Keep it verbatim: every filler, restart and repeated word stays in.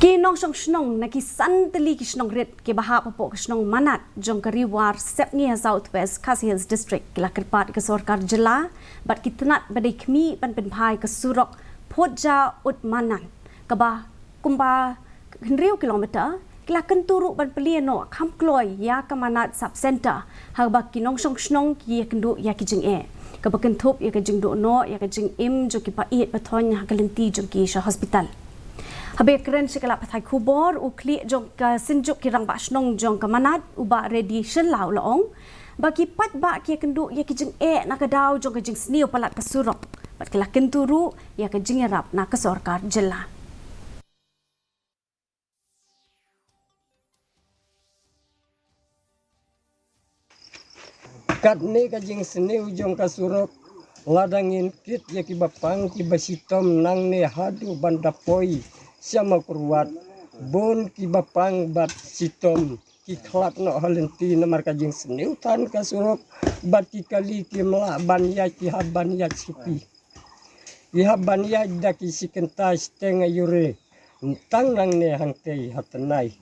Ki nongshong shnong na ki san tylli ki shnong rit kiba hap hapoh ka shnong Manad jong ka Ri War Sepngi ha South West Khasi Hills District ki la kyrpad ka sorkar jylla bad ki tnat ba dei khmih ban pynphai ka surok Phuja Ut Manad kaba kumba hynriew kilometer, ki la kyntu ruh ban plie noh kham kloi ïa ka Manad Sub Center haba ki nongshong shnong ki ïakynduh ïa ki jingeh kaba kynthup ïa ka jingduh noh ïa ka jingim jong ki paid ba thoiñ ha ka lynti jong ki sha hospital. Haba ïakren sha ki lad pathai khubor, u khlieh jong ka Synjuk ki Rangbah Shnong jong ka Manad, u Bah Reddy Shylla, u la ong ba ki paidbah ki ïakynduh ïa ki jingeh na ka daw jong ka jingsniew palat ka surok bad ki la kyntu ruh ïa ka jingïarap na ka sorkar jylla. Katne ka jingsniew jong ka surok, lada ngin kit ïa kiba pang kiba shitom nangne haduh ban da poi sha Mawkyrwat, bun kiba pang bad shitom ki khlad noh ha lynti namar ka jingsniew than ka surok bad ki kali kim lah ban ïaid, ki hap ban ïaid shuki. Ki hap ban ïaid da ki shi kynta shiteng aïu re, tang nangne hangtei ha tnai.